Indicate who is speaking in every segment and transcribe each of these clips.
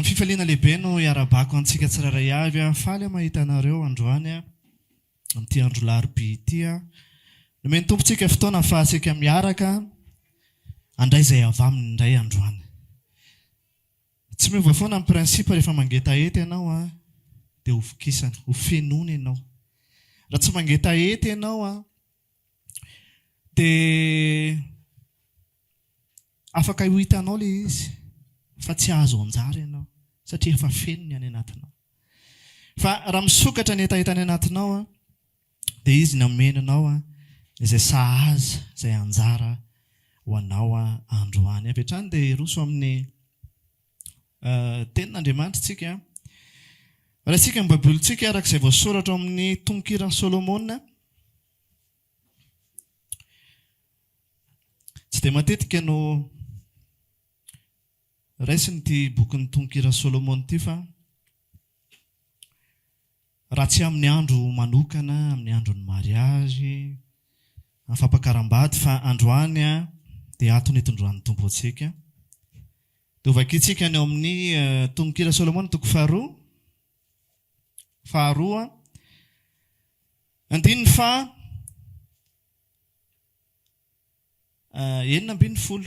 Speaker 1: Fifaliana lehibe no iarahabako antsika tsirairay avy. Faly aho mahita anareo androany amin'ity andro larobia ity. Nomen'ny Tompontsika fotoana ahafahantsika miaraka handray izay avy aminy indray androany. Tsy miova foana ny principe rehefa mangetaheta ianao dia ho vokisana, ho fenoina ianao. Raha tsy mangetaheta ianao dia Afaka ho hitanao ilay izy fa tsy hahazo anjara ianao satria efa feno ny any anatinao. Fa raha misokatra ny hetaheta any anatinao dia izy no hameno anao izay sahaza, izay anjara ho anao androany. Avy hatrany dia hiroso amin'ny Tenin'Andriamanitra isika. Raisika ny Baibolintsika araka izay voasoratra ao amin'ny Tononkiran'i Solomona. Tsy dia matetika no raisina ity bokin'ny Tononkira Solomona ity fa raha tsy amin'ny andro manokana, amin'ny andron'ny mariazy, amin'ny fampakaram-bady fa androany dia ato no itondroan'ny Tompo antsika. Dia hovakintsika ny ao amin'ny Tononkira Solomona toko faharoa, faharoa, andininy faha 16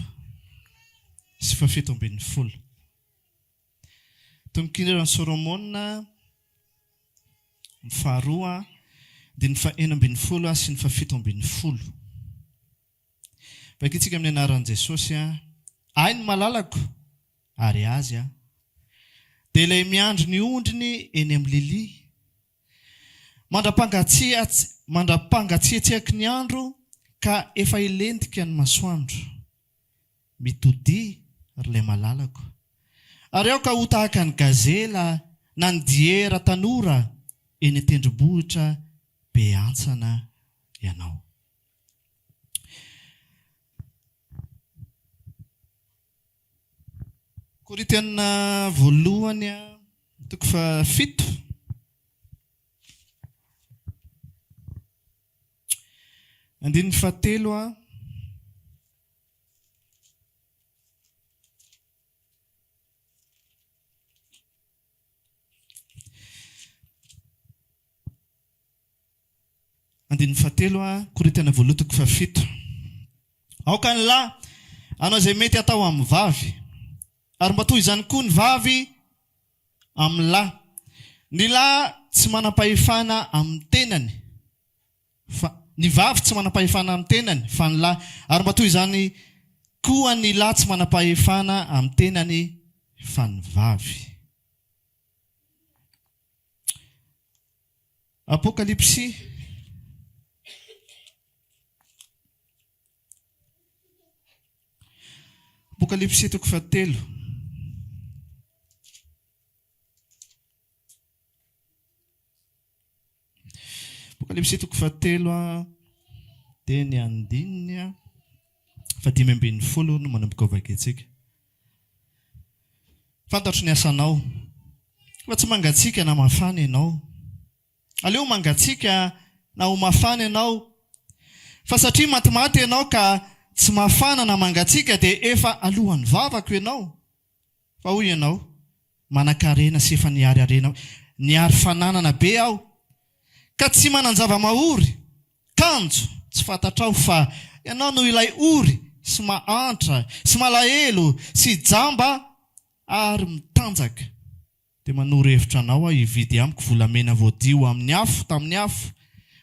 Speaker 1: sy faha 17. Tononkiran'i Solomona ny faharoa, andininy faha 16 sy ny faha 17. Vakintsika amin'ny anaran'i Jesosy, Ahy ny malalako, ary azy aho. Dia ilay miandry ny ondriny eny amin'ny lilia. Mandra-pangatsiatsiaky ny andro ka efa hilentika ny masoandro. Mitodia, ry ilay malalako. Ary aoka ho tahaka ny gazela na ny diera tanora eny an-tendrombohitra be hantsana ianao. Korintiana voalohany toko fahafito. Andininy fahatelo. Andininy fahatelo, Korintiana voalohany toko fahafito. Aoka ny lahy hanao izay mety hatao amin'ny vavy, ary mba toy izany koa ny vavy amin'ny lahy. Ny lahy tsy manam-pahefana amin'ny tenany, fa ny vavy tsy manam-pahefana amin'ny tenany, fa ny lahy, ary mba toy izany koa ny lahy tsy manam-pahefana amin'ny tenany, fa ny vavy. Apokalypsy. Apokalypsy toko fahatelo. Apokalypsy toko fahatelo dia ny andininy fahadimy ambin'ny folo no manomboka hovakintsika. Fantatro ny asanao, fa tsy mangatsiaka na mafana ianao. Aleo mangatsiaka na ho mafana ianao, fa satria matimaty ianao ka tsy mafana na mangatsiaka dia efa alohan'ny vavako ianao. Fa hoy ianao, Manankarena sy efa nihary harena, nihary fananana be aho, ka tsy manan-java-mahory. Kanjo tsy fantatrao fa ianao no ilay ory sy mahantra sy malahelo sy jamba ary mitanjaka. Dia manoro hevitra anao aho hividy amiko volamena voadio amin'ny afo tamin'ny afo,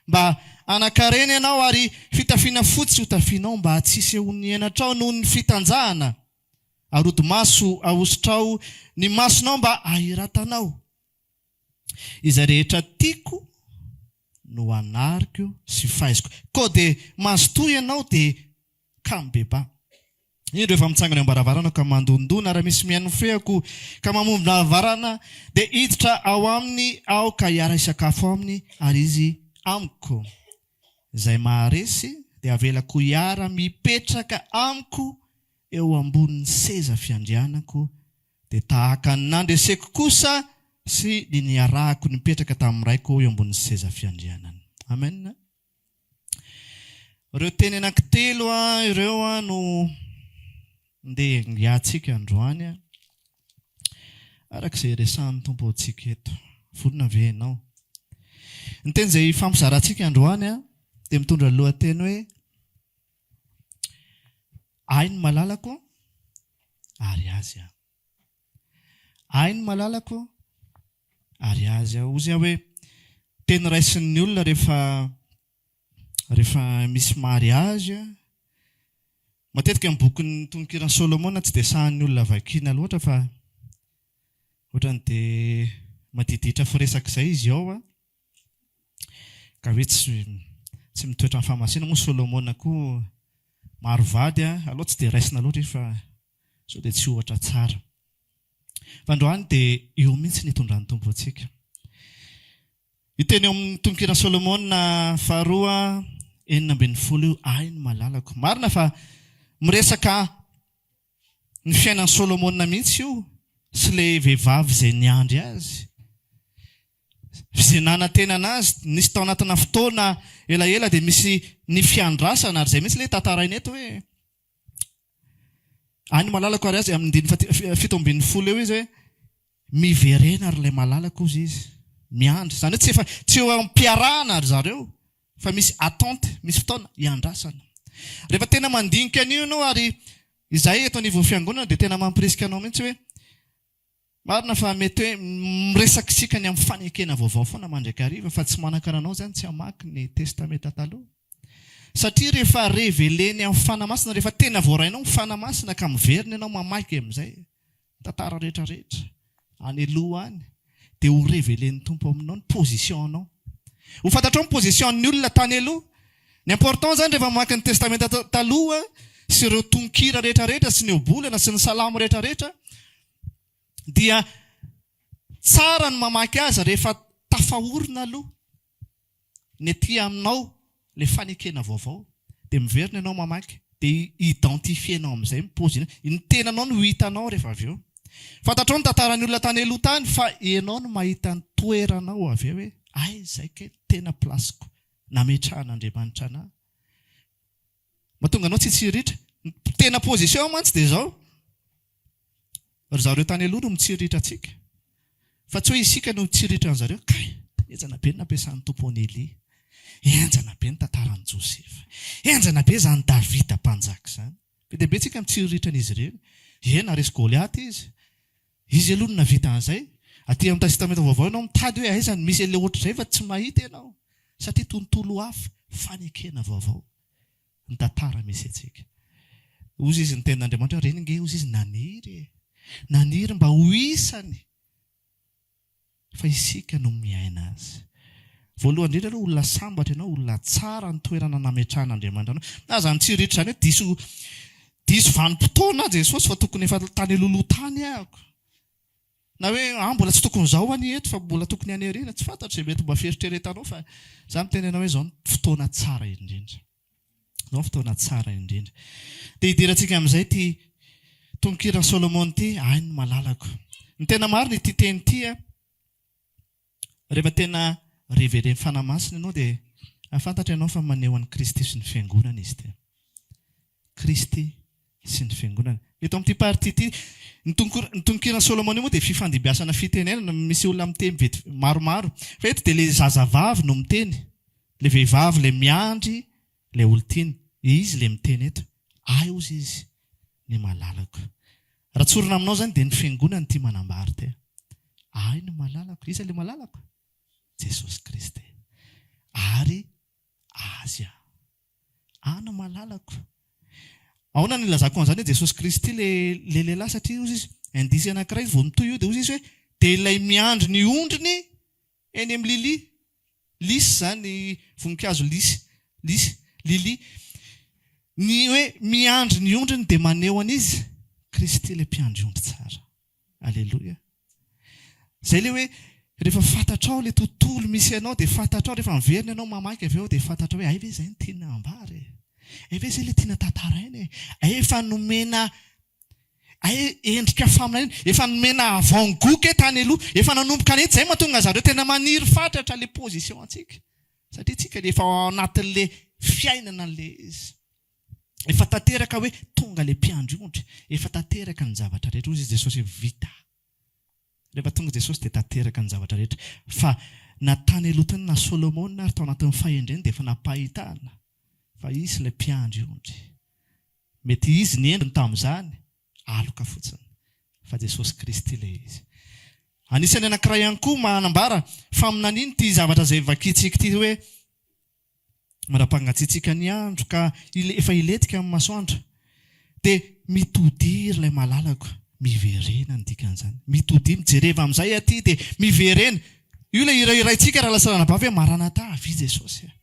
Speaker 1: mba hanan-karena ianao ary fitafiana fotsy hotafianao mba tsy hisehoan'ny henatrao noho ny fitanjahana, ary hodi-maso ahosotrao ny masonao mba hahiratanao. Izay rehetra tiako no anariko sy faiziko. Koa dia mazotoa ianao dia ka mibebaha. Indro efa mitsangana eo am-baravarana aho ka mandondona, raha misy mihaino ny feoko ka mamoha ny varavarana dia hiditra ao aminy aho ka hiara-hisakafo aminy ary izy amiko. Izay maharesy dia avelako hiara-mipetraka amiko eo ambonin'ny seza fiandrianako Dia tahaka ny nandreseko kosa sy ny niarahako nipetraka tamin'ny Raiko eo ambonin'ny seza fiandrianany. Amen. Ireo teny anankitelo ireo no ndeha hingatsika androany. Araka izay iresahan'ny Tompo antsika eto. Vonona ve ianao? Ny teny izay hifampizarantsika androany dia mitondra ny lohateny hoe Ahy ny malalako ary azy aho. Ahy ny malalako ary azy aho. Hozy aho hoe teny raisin'ny olona rehefa rehefa misy mariage. Matetika ny bokin'ny Tononkiran'i Solomona tsy dia sahin'ny olona vakiana loatra fa ohatran'ny dia madiditra firesaka izay izy ao an. Ka hoe tsy tsy mitoetra amin'ny fahamasinana moa Solomona koa maro vady an, aleo tsy dia raisina loatra izy fa sao dia tsy ohatra tsara. Fa androany dia eo mihitsy ny hitondran'ny Tompo antsika. Io teny eo amin'ny Tononkiran'i Solomona faharoa 16 io, Ahy ny malalako. Marina fa miresaka ny fiainan'i Solomona mihitsy io sy ilay vehivavy izay niandry azy, izay nanantenana azy. Nisy tao anatina fotoana elaela dia misy ny fiandrasana, ary izay mihitsy ilay tantaraina eto hoe Ahy ny malalako ary azy, amin'ny andininy faha 17 eo izy hoe Miverena ry ilay malalako hozy izy, miandry. Izany hoe tsy efa, tsy eo am-piarahana ry zareo fa misy attente, misy fotoana iandrasana. Rehefa tena mandinika an'io ianao ary izahay eto anivon'ny fiangonana dia tena mampirisika anao mihitsy hoe, marina fa mety hoe miresaka isika ny amin'ny fanekena vaovao foana mandrakariva fa tsy manakana anao izany tsy hamaky ny testamenta taloha. Satria rehefa reveleny amin'ny Fanahy Masina, rehefa tena voarainao ny Fanahy Masina ka miverina ianao mamaky amin'izay, tantara rehetra rehetra any aloha any dia ho revelen'ny Tompo aminao ny position anao. Ho fantatrao ny position ny olona tany aloha. Ny important zany rehefa mamaky ny testamenta taloha sy ireo tononkira rehetra rehetra sy ny ohabolana sy ny salamo rehetra rehetra dia tsara ny mamaky azy rehefa tafaorina aloha. ny aty aminao ilay fanekena vaovao dia miverina ianao mamaky dia identifier-nao amin'izay ny paoziny, ny tenanao no ho hitanao rehefa avy eo. Fantatrao ny tantaran'ny olona tany aloha tany fa ianao no mahita ny toeranao avy eo hoe aiza izay kay tena place-ko nametrahan'Andriamanitra anah. Mahatonga anao tsy hitsiriritra. Ny tena position mantsy dia izao, ry zareo tany aloha no mitsiriritra antsika, fa tsy hoe isika no mitsiriritra an'zareo. Kay! Henjana be ny nampiasan'ny Tompo an'i Elia. Henjana be ny tantaran'i Josefa. Henjana be izany Davida mpanjaka izany. Be dia be tsika mitsiriritra an'izy ireny. Ie, naharesy Goliata izy. Izy aloha no nahavita an'izay. Aty amin'ny Testamenta Vaovao ianao mitady hoe aiza no misy an'ilay ohatr'izay fa tsy mahita ianao. Satria tontolo hafa, fanekena vaovao ny tantara misy antsika. Hozy izy ny tenin'Andriamanitra hoe ireny ange hozy izy naniry e. Naniry mba ho isany fa isika no miaina azy. Voalohany indrindra aloha olona sambatra ianao, olona tsara ny toerana nametrahan'Andriamanitra anao. Aza mitsiriritra izany hoe diso diso vanim-potoana aho Jesosy fa tokony efa tany alohaloha tany ahako. Na hoe ah mbola tsy tokony izao anie eto fa mbola tokony any aoriana. Tsy fantatro izay mety mba fieritreretanao fa za miteny anao hoe izao no fotoana tsara indrindra. Izao no fotoana tsara indrindra. Dia hidirantsika amin'izay ity tononkiran'i Solomona ity, Ahy ny malalako. Ny tena marina ity teny ity a, rehefa tena revelen'ny Fanahy Masina ianao dia hahafantatra ianao fa maneho an'i Kristy sy ny Fiangonana izy ity. Kristy sy ny Fiangonana. Eto amin'ity partie ity, ny ny tononkiran'i Solomona io moa dia fifandimbiasana fitenenana, misy olona miteny vety maromaro. Fa eto dia ilay zazavavy no miteny, ilay vehivavy ilay miandry ilay olon-tiany. Izy ilay miteny eto. Ahy hozy izy ny malalako. Raha tsorina aminao izany dia ny Fiangonana ity manambara ity. Ahy ny malalako. Iza ilay malalako? Jesosy Kristy. Ary Azy aho. Ahy no malalako. Ahoana no ilazako an'izany hoe Jesosy Kristy ilay ilay lehilahy satria hozy izy, indice anankiray vao mitohy io dia hozy izy hoe dia ilay miandry ny ondriny eny amin'ny lily, lisy izany, voninkazo lisy, lisy, lily. Ny hoe miandry ny ondriny dia maneho an'iza? Kristy ilay mpiandry ondry tsara. Aleloia. Izay ilay hoe rehefa fantatrao ilay tontolo misy anao dia fantatrao rehefa miverina ianao mamaky avy eo dia fantatrao hoe hay ve izay no tiana ambara e? Hay ve izay ilay tiana tantaraina e? Hay efa nomena hay endrika faminaniana, efa nomena avant-goût kay tany aloha, efa nanomboka nety, izay mahatonga zareo tena maniry fatratra ilay position antsika satria tsika efa ao anatin'ilay fiainana an'ilay izy. Efa tanteraka hoe tonga ilay mpiandry ondry, efa tanteraka ny zavatra rehetra. Hoy izy Jesosy hoe vita. Rehefa tonga Jesosy dia tanteraka ny zavatra rehetra. Fa na tany aloha tany na Solomona ary tao anatin'ny fahendreny dia efa nampahitana fa hisy ilay mpiandry ondry. Mety izy ny endriny tamin'izany, aloka fotsiny. Fa Jesosy Kristy ilay izy. Anisan'ny anankiray ihany koa manambara faminaniana ity zavatra izay vakintsika ity hoe Mandra-pangatsiatsiaka ny andro ka efa hilentika ny masoandro dia mitodia ry ilay malalako, miverena ny dikan'izany. Mitodia, mijereva amin'izay aty dia miverena. Io ilay hira hiraintsika raha lasa ranabavy hoe Maranatha, avia Jesosy a.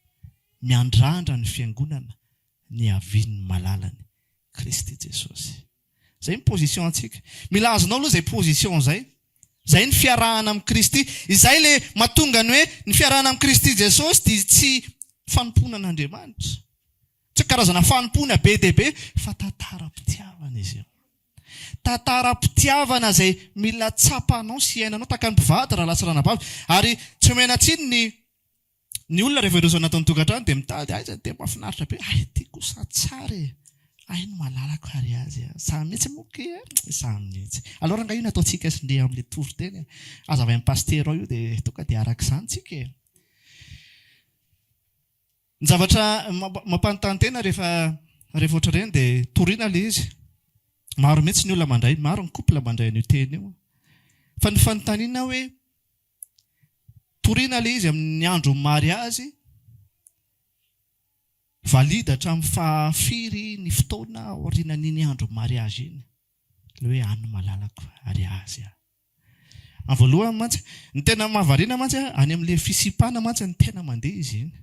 Speaker 1: Miandrandra ny fiangonana niavian'ny malalany, Kristy Jesosy. Izay ny position antsika. Mila azonao aloha izay position izay. Izay ny fiarahana amin'i Kristy. Izay ilay mahatonga ny hoe ny fiarahana amin'i Kristy Jesosy dia tsy fanompoana an'Andriamanitra. Tsy karazana fanompoana be dia be fa tantaram-pitiavana izy io. Tantaram-pitiavana izay mila tsapanao sy iainanao tahaka ny mpivady rahalahy sy ranabavy. Ary tsy omena tsiny ny Ny olona rehefa hiroso anatin'ny tokantrano dia mitady aiza ny tena mahafinaritra be, hay ity kosa tsara e, hay ny malalako ary azy a, za mihitsy moa kay a, za mihitsy. Alors angaha io no ataontsika sy ndry amin'ilay toriteny e, hazavain'ny pasitera ao io dia tonga dia araka izany tsika e. Ny zavatra mampanontany tena rehefa rehefa ohatr'ireny dia toriana ilay izy. Maro mihitsy ny olona mandray, maro ny couple mandray an'io teny io. Fa ny fanontaniana hoe Torina ilay izy amin'ny andron'ny mariazy, valide hatramin'ny faha firy ny fotoana aorianan'iny andron'ny mariazy iny, ilay hoe any malalako ary azy aho. Amin'ny voalohany mantsy, ny tena mahavariana mantsy any amin'ilay fisipana mantsy no tena mandeha izy iny.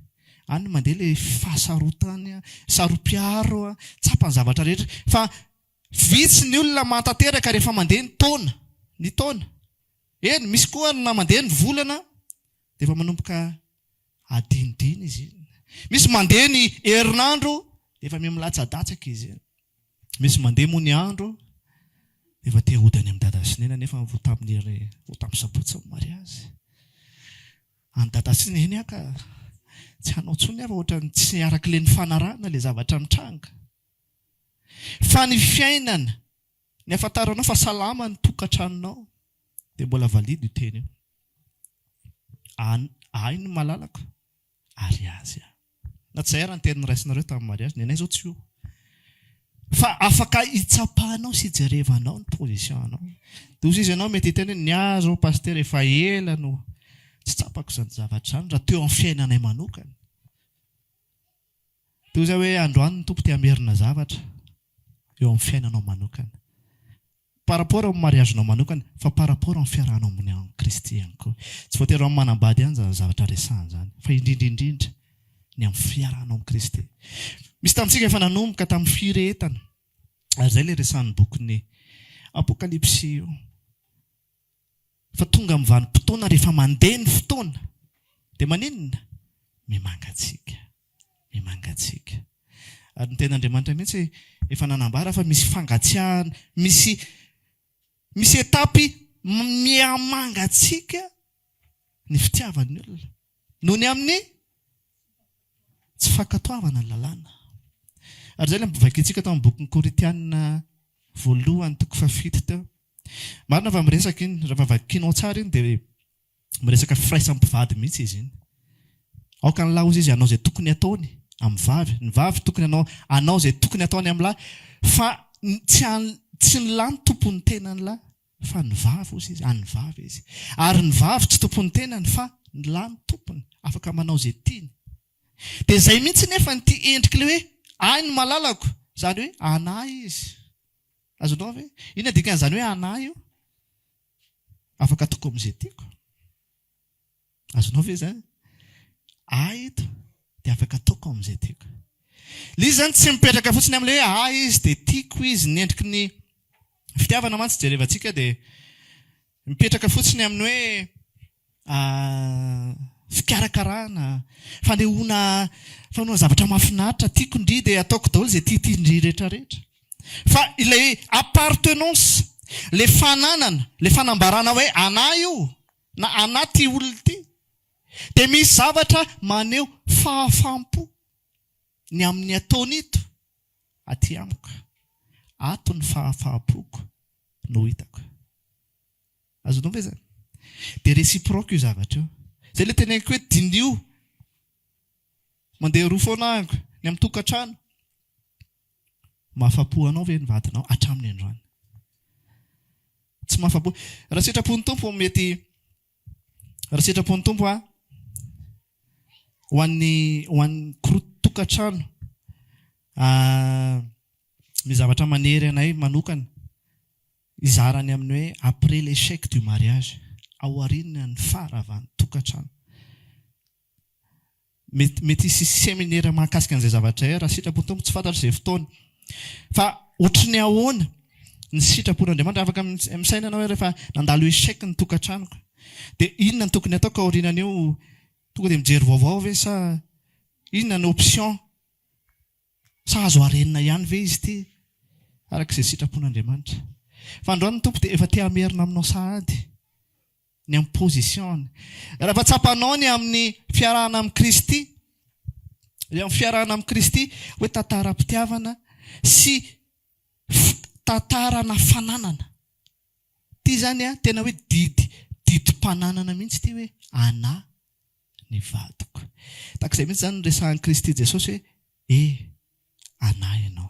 Speaker 1: Any no mandeha ilay fahasarotany, saro-piaro, tsapa ny zavatra rehetra. Fa vitsy ny olona mahatanteraka rehefa mandeha ny taona, ny taona. Eny, misy koa na mandeha ny volana dia efa manomboka adinodino izy iny. Misy mandeha ny herinandro dia efa miha-milatsadatsaka izy iny. Misy mandeha moa ny andro dia efa te hody any amin'i dada sy neny nefa vao tamin'ny hery vao tamin'ny sabotsy ny mariazy. Any dada sy neny aho ka tsy hanao intsony aho fa ohatran'ny tsy araka ilay nifanarahana ilay zavatra mitranga. Fa ny fiainana Ny ahafantaranao fa salama ny tokantranonao dia mbola valide io teny io. An, ahy ny malalako ary azy aho. Na tsy izay ary ny teny noraisinareo tamin'ny mariage, ny anay izao tsy io. Fa afaka hitsapanao sy hijerevanao ny position anao. Dia hoy izy ianao mety hiteny hoe ny ahy izao pasitera efa ela no tsy tsapako izany zavatra izany raha teo amin'ny fiainanay manokana. Toy izay hoe androany ny Tompo te hamerina zavatra eo amin'ny fiainanao manokana. Par rapport amin'ny mariazinao manokana, fa par rapport amin'ny fiarahanao amin'ny amin'i Kristy ihany koa. Tsy voatery ho amin'ny manambady ihany izany zavatra resahana izany, fa indrindra indrindra ny amin'ny fiarahanao amin'i Kristy. Misy tamintsika efa nanomboka tamin'ny firehetana, ary izay ilay resahan'ny bokin'ny Apokalypsy io. Fa tonga amin'ny vanim-potoana rehefa mandeha ny fotoana dia maninona? Mimangatsiaka. Mimangatsiaka. Ary ny tenin'Andriamanitra mihitsy efa nanambara fa misy fangatsiahana, misy misy étape mihamangatsiaka ny fitiavan'ny olona. Noho ny amin'ny tsy fankatoavana ny lalàna. Ary izay ilay vakintsika tao amin'ny bokin'ny Korintiana voalohany toko fahafito teo. Marina fa miresaka iny, rehefa vakinao tsara iny dia miresaka firaisan'ny mpivady mihitsy izy iny. Aoka ny lahy hozy izy hanao izay tokony hataony amin'ny vavy, ny vavy tokony hanao hanao izay tokony hataony amin'ny lahy, fa tsy tsy ny lahy no tompon'ny tenan'ny lahy fa ny vavy hozy izy, an'ny vavy izy. Ary ny vavy tsy tompon'ny tenany fa ny lahy no tompony, afaka manao izay tiany. Dia izay mihitsy nefa ity endrik'ilay hoe ahy ny malalako, izany hoe an'ahy izy. Azonao ve? Inona dikan'izany hoe an'ahy io? Afaka ataoko amin'izay tiako. Azonao ve izany? Ahy eto dia afaka ataoko amin'izay tiako. Ilay izy izany tsy mipetraka fotsiny amin'ilay hoe ahy izy dia tiako izy. Ny endriky ny fitiavana mantsy jerevantsika dia mipetraka fotsiny amin'ny hoe fikarakarana, fanehoana fanehoana zavatra mahafinaritra, tiako ndry dia ataoko daholo izay tiatian-dry rehetra rehetra. Fa ilay appartenance, ilay fananana, ilay fanambarana hoe anà io na anà ity olona ity dia misy zavatra maneho fahafaham-po ny amin'ny ataony ito aty amiko. Ato ny fahafaham-poko no hitako. Azonao ve izany? Dia réciproque io zavatra io. Izay ilay teneniko hoe diniho. Mandeha roa foana ahako ny amin'ny tokantrano. Mahafapo anao ve ny vadinao hatramin'ny androany? Tsy mahafapo. Raha sitrapon'ny Tompo mety raha sitrapon'ny Tompo a ho an'ny ho an'ny tokantrano misy zavatra manery anay manokana hizara ny amin'ny hoe après l'échec du mariage, aorian'ny faharavan'ny tokantrano. Mety mety hisy seminera mahakasika an'izay zavatra izay raha sitrapon'ny Tompo, tsy fantatro izay fotoana. Fa ohatry ny ahoana ny sitrapon'Andriamanitra? Afaka misaina ianao hoe rehefa nandalo échec ny tokantranoko, dia inona no tokony hataoko aorianan'io? Tonga dia mijery vaovao ve sa inona ny option? Sa azo harenina ihany ve izy ity araka izay sitrapon'Andriamanitra? Fa androany ny Tompo dia efa te hamerina aminao sahady ny amin'ny position-ny. Raha tsapanao ny amin'ny fiarahana amin'i Kristy, ny amin'ny fiarahana amin'i Kristy hoe tantaram-pitiavana sy tantarana fananana. Ity izany an, tena hoe didy, didim-pananana mihitsy ity hoe anà ny vadiko. Tahaka izay mihitsy izany no resahan'i Kristy Jesosy hoe e, anà ianao.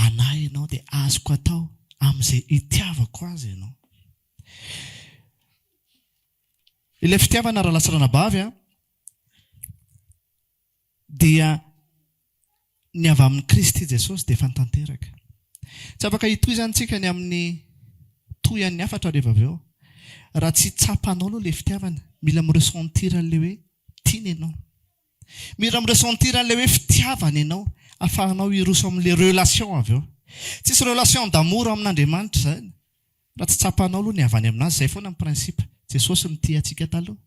Speaker 1: Anà ianao dia azoko atao amin'izay itiavako azy ianao. Ilay fitiavana rahalahy sy ranabavy an, dia ny avy amin'i Kristy Jesosy dia efa tanteraka. Tsy afaka hitohy izany tsika ny amin'ny tohian'ny hafatra rehefa avy eo. Raha tsy tsapanao aloha ilay fitiavana, mila mi-ressentir an'ilay hoe tiana ianao. Mila mi-ressentir an'ilay hoe fitiavana ianao, ahafahanao hiroso amin'ilay relation avy eo. Tsisy relation d'amour amin'Andriamanitra izany raha tsy tsapanao aloha ny avy any aminazy. Izay foana ny principe. Jesosy nitia antsika taloha.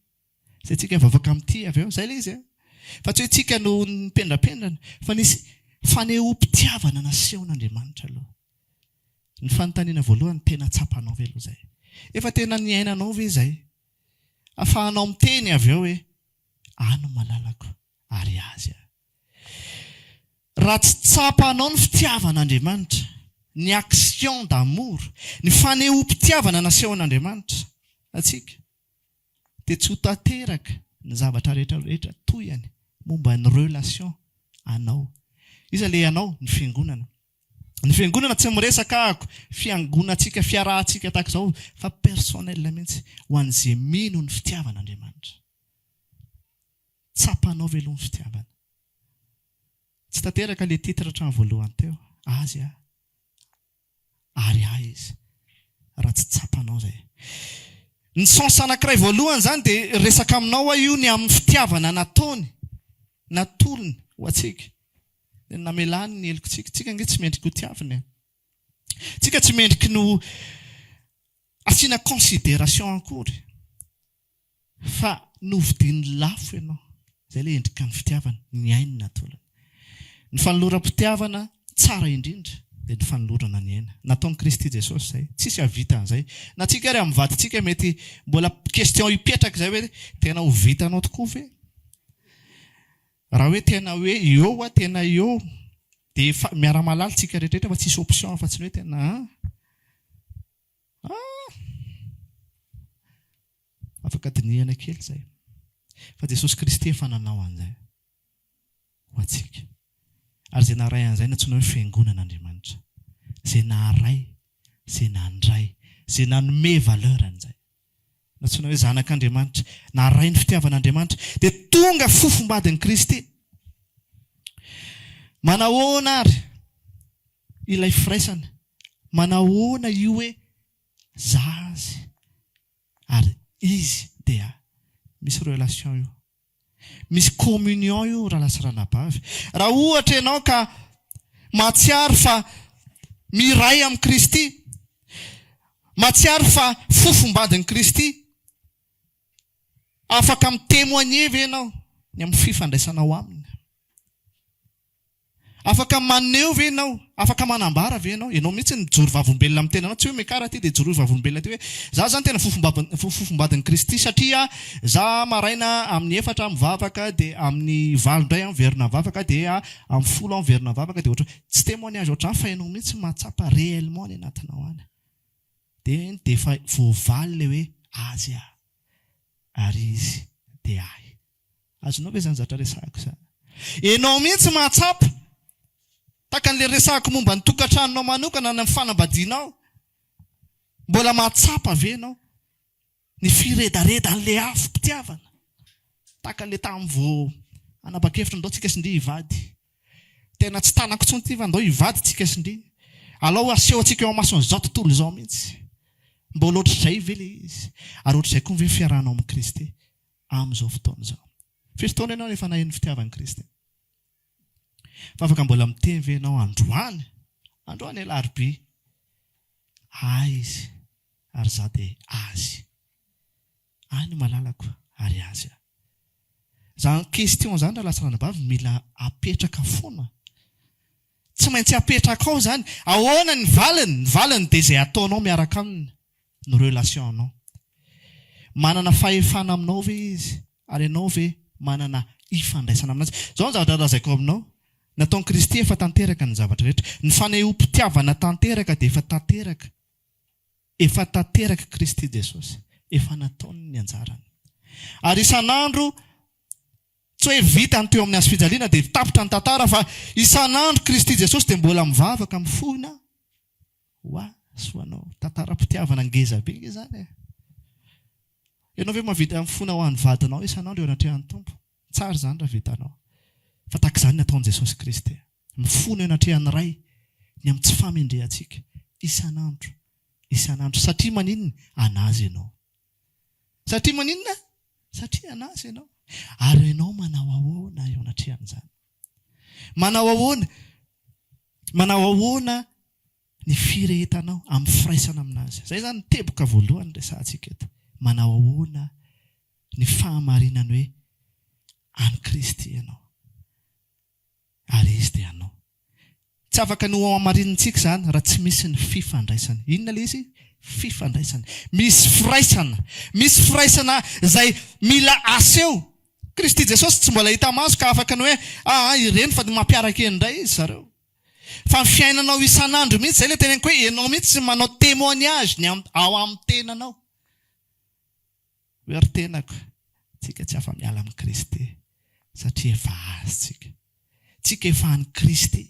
Speaker 1: Izay tsika vao afaka mitia avy eo. Izay ilay izy an. Fa tsy hoe tsika no nipendrapendrana, fa nisy fanehoam-pitiavana nasehon'Andriamanitra aloha. Ny fanontaniana voalohany, tena tsapanao ve aloha izay? Efa tena niainanao ve izay? Afahanao miteny avy eo hoe, Ahy no malalako ary azy aho. Raha tsy tsapanao ny fitiavan'Andriamanitra, ny action d'amour, ny fanehoam-pitiavana nasehon'Andriamanitra antsika, dia tsy ho tanteraka ny zavatra rehetra rehetra tohiny momba ny relation anao. Iza le anao? Ny fiangonana. Ny fiangonana tsy miresaka ahako fiangonantsika, fiarahantsika tahaka izao fa personnel mihitsy ho an'izay mino ny fitiavan'Andriamanitra. Tsapanao ve aloha ny fitiavana? Tsy tanteraka le titre hatramin'ny voalohany teo. Azy aho. Ary ahy izy. Raha tsy tsapanao izay. Ny sens anankiray voalohany izany dia resaka aminao aho io ny amin'ny fitiavana nataony, natolony ho antsika. Dia ny namelany ny helokintsika. Tsika ange tsy mendrika ho tiavina e. Tsika tsy mendriky ny ho asiana considération akory. Fa novidiany lafo ianao. Izay ilay endrikan'ny fitiavana, ny ainy natolony. Ny fanoloram-pitiavana tsara indrindra dia ny fanolorana ny aina. Nataon'i Kristy Jesosy izay. Tsisy hahavita an'izay. Na tsika ary amin'ny vadintsika mety mbola question hipetraka izay hoe tena ho vitanao tokoa ve? Raha hoe tena hoe eo aho tena eo dia efa miara-mahalala tsika rehetra rehetra fa tsisy option afa-tsy ny hoe tena an! Ah! Afaka dinihana kely izay. Fa Jesosy Kristy efa nanao an'izay ho antsika. Ary izay naharay an'izay no antsoina hoe Fiangonan'Andriamanitra. Izay naharay, izay nandray, izay nanome valeur an'izay. Nantsoina hoe zanak'Andriamanitra, naharay ny fitiavan'Andriamanitra, dia tonga fofombadin'i Kristy. Manahoana ary ilay firaisana? Manahoana io hoe za azy ary izy dia ahy? Misy relation io. Misy communion io rahalahy sy ranabavy. Raha ohatra ianao ka mahatsiaro fa miray amin'i Kristy, mahatsiaro fa fofombadin'i Kristy, afaka mi-témoigner ve ianao ny amin'ny fifandraisanao aminy? Afaka maneho ve ianao? Afaka manambara ve ianao? Ianao mihitsy no mijoro vavolombelona amin'ny tenanao, tsy hoe miakara aty dia joroy vavolombelona aty hoe za zany tena fofombadin'i Kristy satria za maraina amin'ny efatra mivavaka dia amin'ny valo indray aho miverina mivavaka dia amin'ny folo aho miverina mivavaka dia ohatra tsy témoignage ohatr'izany fa ianao mihitsy mahatsapa réellement any anatinao any. Dia iny dia efa voavaly ilay hoe azy aho ary izy dia ahy. Azonao ve izany zavatra resahako izany? Ianao mihitsy mahatsapa, tahaka an'ilay resahako momba ny tokantranonao manokana na ny fanambadianao. Mbola mahatsapa ve ianao ny firedaredan'ilay afom-pitiavana? Tahaka an'ilay tamin'ny vao hanapa-kevitra ndao tsika sy ndry hivady. Tena tsy tanako intsony ity fa ndao hivady tsika sy ndry. Alao aseho antsika eo amason'izao tontolo izao mihitsy. Mbola ohatr'izay ve ilay izy? Ary ohatr'izay koa ve ny fiarahanao amin'i Kristy amin'izao fotoana izao? Firy taona ianao no efa naheno ny fitiavan'i Kristy? Fa afaka mbola miteny ve ianao androany? Androany alarobia. Ahy izy ary izaho dia azy. Ahy no malalako ary azy aho. Izany question izany rahalahy sy ranabavy mila apetraka foana. Tsy maintsy apetraka ao izany. Ahoana ny valiny? Ny valiny dia izay ataonao miaraka aminy no relation anao. Manana fahefana aminao ve izy ary ianao ve manana ifandraisana aminazy? Izao ny zavatra lazaiko aminao, nataon'i Kristy efa tanteraka ny zavatra rehetra. Ny fanehoam-pitiavana tanteraka dia efa tanteraka. Efa tanteraka Kristy Jesosy. Efa nataony ny anjarany. Ary isan'andro, tsy hoe vita ny teo amin'ny hazofijaliana dia tapitra ny tantara fa isan'andro Kristy Jesosy dia mbola mivavaka mifohina ho ahy sy ho anao. Tantaram-pitiavana ngeza be nge izany e. Ianao ve mahavita mifona ho an'ny vadinao isan'andro eo anatrehan'ny Tompo? Tsara izany raha vitanao. Fa tahaka izany ny ataon'i Jesosy Kristy. Mifona eo anatrehan'ny Ray ny amin'ny tsy fahamendrehantsika isan'andro isan'andro. Satria maninona? An'Azy ianao. Satria maninona? Satria an'Azy ianao. Ary ianao manao ahoana eo anatrehan'izany? Manao ahoana? Manao ahoana ny firehetanao amin'ny firaisana amin'Azy? Izay izany ny teboka voalohany resahantsika eto. Manao ahoana ny fahamarinany hoe an'i Kristy ianao ary Izy dia anao? Tsy afaka ny ho hamarinintsika izany raha tsy misy ny fifandraisana. Inona ilay izy? Fifandraisana. Misy firaisana. Misy firaisana izay mila aseho. Kristy Jesosy tsy mbola hita maso ka afaka ny hoe aa ireny fa mampiaraka eny indray izy zareo. Fa ny fiainanao isan'andro mihitsy, izay ilay teneniko hoe ianao mihitsy manao témoignage ny ao amin'ny tenanao. Hoe ry tenako, tsika tsy afa-miala amin'i Kristy satria efa Azy tsika. Tsika efa an'i Kristy.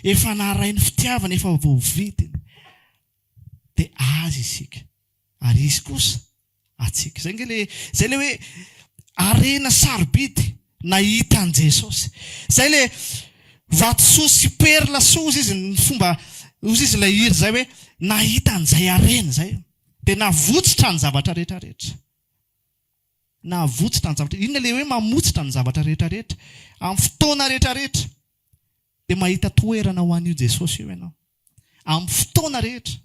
Speaker 1: Efa naharay ny fitiavany, efa voavidiny. Dia Azy isika. Ary Izy kosa antsika. Izay ange ilay, izay ilay hoe harena sarobidy nahita an'i Jesosy. Izay ilay vatosoa sy perla soa hozy izy ny fomba, hozy izy ilay hira izay hoe nahita an'izay harena izay. Dia navotsitra ny zavatra rehetra rehetra. Navotsitra ny zavatra, inona ilay hoe mamotsitra ny zavatra rehetra rehetra? Amin'ny fotoana rehetra rehetra dia mahita toerana ho an'io Jesosy io ianao. Amin'ny fotoana rehetra.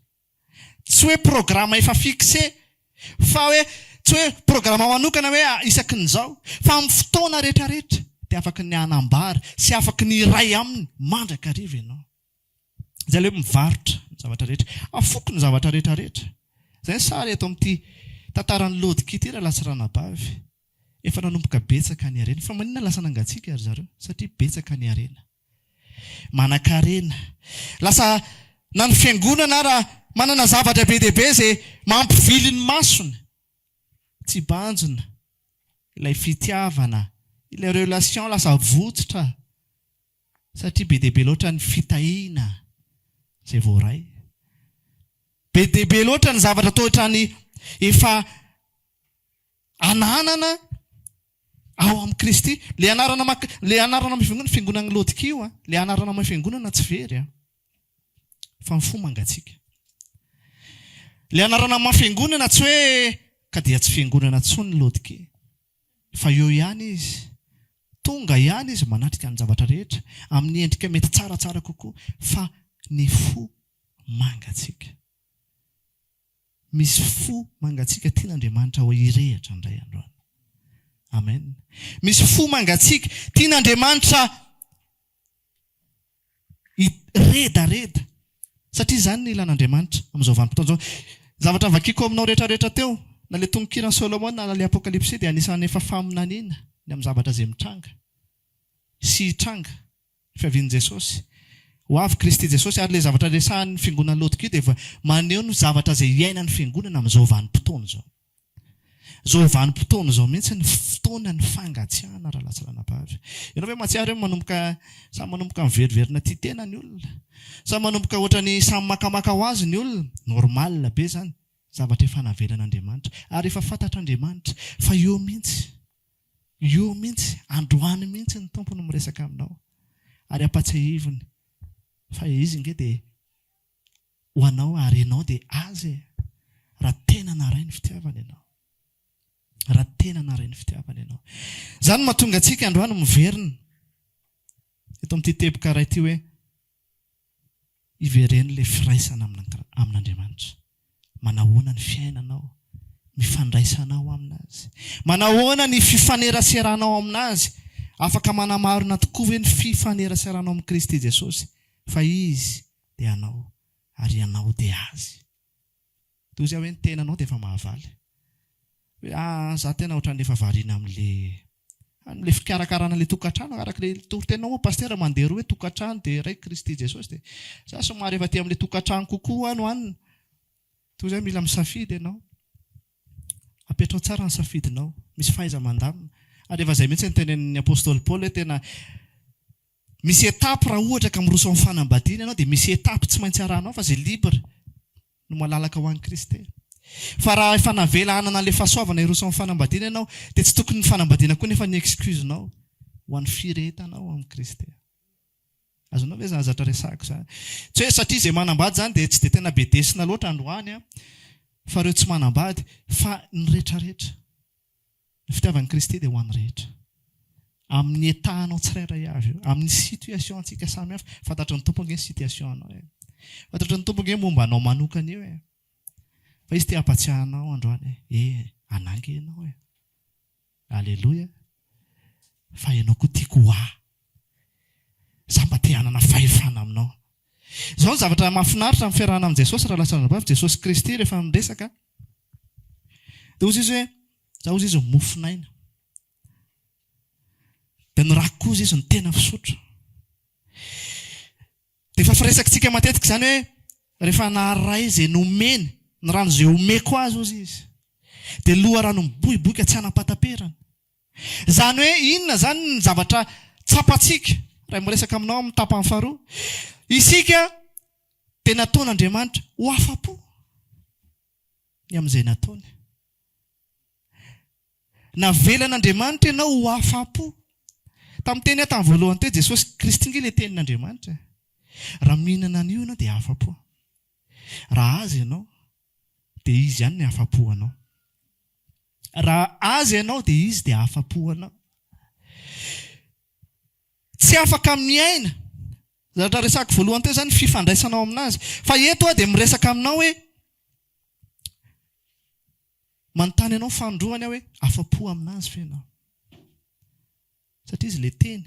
Speaker 1: Tsy hoe programa efa fixe, fa hoe tsy hoe programa manokana hoe isaky ny izao, fa amin'ny fotoana rehetra rehetra dia afaky ny hanambara sy afaky ny hiray aminy mandrakariva ianao. Izay ilay hoe mivarotra ny zavatra rehetra. Afoko ny zavatra rehetra rehetra. Izay ny sary eto amin'ity tantaran'i Lodky ity rahalahy sy ranabavy. Efa nanomboka betsaka ny harena. Fa maninona lasa nangatsiaka ry zareo? Satria betsaka ny harena. Manankarena. Lasa na ny fiangonana ara manana zavatra be dia be izay mampivily ny masony. Tsy banjina ilay fitiavana, ilay relation lasa votsotra. Satria be dia be loatra ny fitahiana izay voaray. Be dia be loatra ny zavatra toa ohatran'ny efa ananana ao amin'i Kristy. Ilay anarana maha, ilay anarana maha fiangonana, fiangonan'i Laodikia io an, ilay anarana maha fiangonana tsy very an, fa ny fo mangatsiaka. Ilay anarana maha fiangonana tsy hoe ka dia tsy fiangonana intsony ny Laodikia. Fa eo ihany izy. Tonga ihany izy manatrika ny zavatra rehetra, amin'ny endrika mety tsaratsara kokoa, fa ny fo mangatsiaka. Misy fo mangatsiaka tian'Andriamanitra ho hirehitra indray androany. Amen. Misy fo mangatsiaka tian'Andriamanitra Hiredareda. Satria izany no ilan'Andriamanitra amin'izao vanim-potoana izao. Zavatra vakiko aminao rehetrarehetra teo, na ilay tononkiran'i Solomona na ilay Apokalypsy dia anisan'ny efa faminaniana ny amin'ny zavatra izay mitranga sy hitranga, ny fiavian'i Jesosy. Ho avy Kristy Jesosy ary ilay zavatra resahan'ny fiangonana Laodikia dia efa maneho ny zavatra izay iainan'ny fiangonana amin'izao vanim-potoana izao. Izao vanim-potoana izao mihitsy ny fotoanan'ny fangatsiahana rahalahy sy ranabavy. Ianao ve mahatsiaro hoe manomboka samy manomboka miveriverina tia tena ny olona? Samy manomboka ohatran'ny samy makamaka ho azy ny olona? Normal be izany, zavatra efa navelan'Andriamanitra ary efa fantatr'Andriamanitra fa eo mihitsy, eo mihitsy, androany mihitsy ny Tompo no miresaka aminao ary ampatsiahiviny fa Izy ange dia ho anao ary ianao dia Azy e! Raha tena naharay ny fitiavany ianao. Raha tena naharay ny fitiavany ianao. Izany no mahatonga antsika androany miverina eto amin'ity teboka iray ity hoe ivereno ilay firaisana amin'Andriamanitra. Manahoana ny fiainanao? Mifandraisanao Aminazy? Manahoana ny fifaneraseranao Aminazy? Afaka manamarina tokoa ve ny fifaneraseranao amin'i Kristy Jesosy fa Izy dia anao ary ianao dia Azy? Toy izay hoe ny tenanao dia efa mahavaly. Hoe aa za tena ohatran'ny efa variana amin'le amin'le fikarakarana le tokantrano araka le toriteninao moa Pasitera mandeha roa hoe tokantrano dia iray Kristy Jesosy dia za somary efa aty amin'le tokantrano kokoa any ho any. Toy izay mila misafidy ianao. Apetraho tsara ny safidinao. Misy fahaiza-mandamina. Ary efa izay mihitsy no tenenin'ny Apostoly Paoly hoe tena misy étape raha ohatra ka miroso amin'ny fanambadiana ianao dia misy étape tsy maintsy arahanao fa izay libre no malalaka ho an'i Kristy. Fa raha efa navela hanana an'ilay fahasoavana hiroso amin'ny fanambadiana ianao, dia tsy tokony ny fanambadiana koa nefa ny excuse-nao ho an'ny firehetanao amin'i Kristy. Azonao ve izany zatra resahiko izany? Tsy hoe satria izay manambady izany dia tsy dia tena bedesina loatra androany an, fa ireo tsy manambady, fa ny rehetrarehetra. Ny fitiavan'i Kristy dia ho an'ny rehetra. Amin'ny état anao tsirairay avy io, amin'ny situation antsika samy hafa. Fantatry ny Tompo ange ny situation anao e. Fantatry ny Tompo ange ny momba anao manokana io e. Fa Izy te hampatsiahy anao androany hoe, eh, anà ange ianao e. Aleloia. Fa ianao koa tiako ho ahy. Za mba te hanana fahefana aminao. Izao ny zavatra mahafinaritra amin'ny fiarahana amin'i Jesosy rahalahy sy ranabavy, Jesosy Kristy rehefa miresaka dia hozy izy hoe, za hozy izy mofon'aina. Dia ny rako hozy izy no tena fisotro. Dia efa firesakitsika matetika izany hoe rehefa naharay izay nomeny, ny rano izay omeko azy hozy izy, dia loharano miboiboika tsy hanam-pahataperana. Izany hoe inona izany ny zavatra tsapantsika raha miresaka aminao amin'ny tapany faharoa? Isika dia nataon'Andriamanitra ho afa-po ny amin'izay nataony. Navelan'Andriamanitra ianao ho afa-po. Tamin'ny teny aho tamin'ny voalohany teo, Jesosy Kristy ange ilay tenin'Andriamanitra e. Raha mihinana an'io ianao dia afa-po. Raha Azy ianao dia Izy ihany no afa-po anao. Raha Azy ianao dia Izy dia afa-po anao. Tsy afaka miaina. Zavatra resahako voalohany teo izany ny fifandraisanao aminazy. Fa eto aho dia miresaka aminao hoe manontany anao fanindroany aho hoe afa-po aminazy ve ianao? Satria izy ilay teny.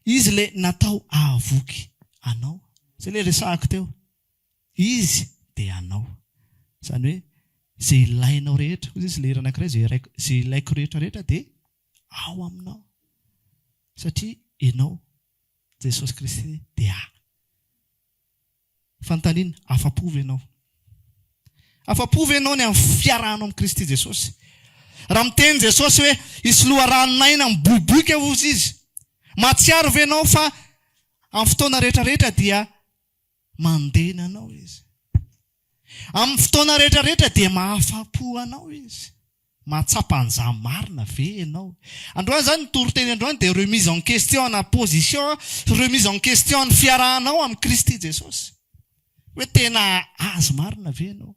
Speaker 1: Izy ilay natao hahavoky anao. Izay ilay resahako teo. Izy dia anao. Izany hoe izay ilainao rehetra, hoy izy ilay hira anankiray, izay iraiko, izay ilaiko rehetra rehetra dia ao aminao. Satria ianao, Jesosy Kristy, dia ahy. Fanontaniana, afa-po ve ianao? Afa-po ve ianao ny amin'ny fiarahanao amin'i Kristy Jesosy? Raha miteny Jesosy hoe hisy loharanon'aina miboiboika hozy Izy, mahatsiaro ve ianao fa amin'ny fotoana rehetra rehetra dia mandena anao Izy? Amin'ny fotoana rehetra rehetra dia mahafa-po anao Izy. Mahatsapa an'izany marina ve ianao? Androany izany ny toriteny androany dia remise en question ana position, remise en question ny fiarahanao amin'i Kristy Jesosy. Hoe tena Azy marina ve ianao?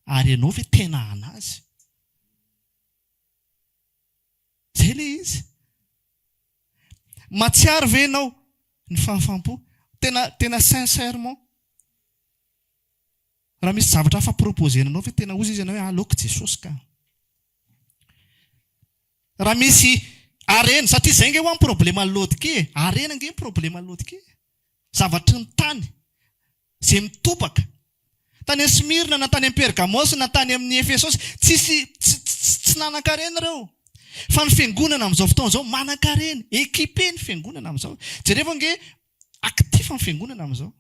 Speaker 1: Ary ianao ve tena an'Azy? Izay ilay izy. Mahatsiaro ve ianao ny fahafaham-po? Tena, tena sincèrement. Raha misy zavatra hafa proposer-na anao ve tena hozy izy ianao hoe aleoko Jesosy ka. Raha misy harena, satria izay ange hoa ny problema Laodikia e, harena ange ny problema Laodikia e. Zavatry ny tany, izay mitobaka. Tany amin'ny Smyrna na tany amin'ny Pergamosy na tany amin'ny Efesosy, tsisy, tsy, tsy nanan-karena ireo. Fa ny fiangonana amin'izao fotoana izao manan-karena, équipé ny fiangonana amin'izao. Jerevo ange, actif. Actif ny fiangonana amin'izao.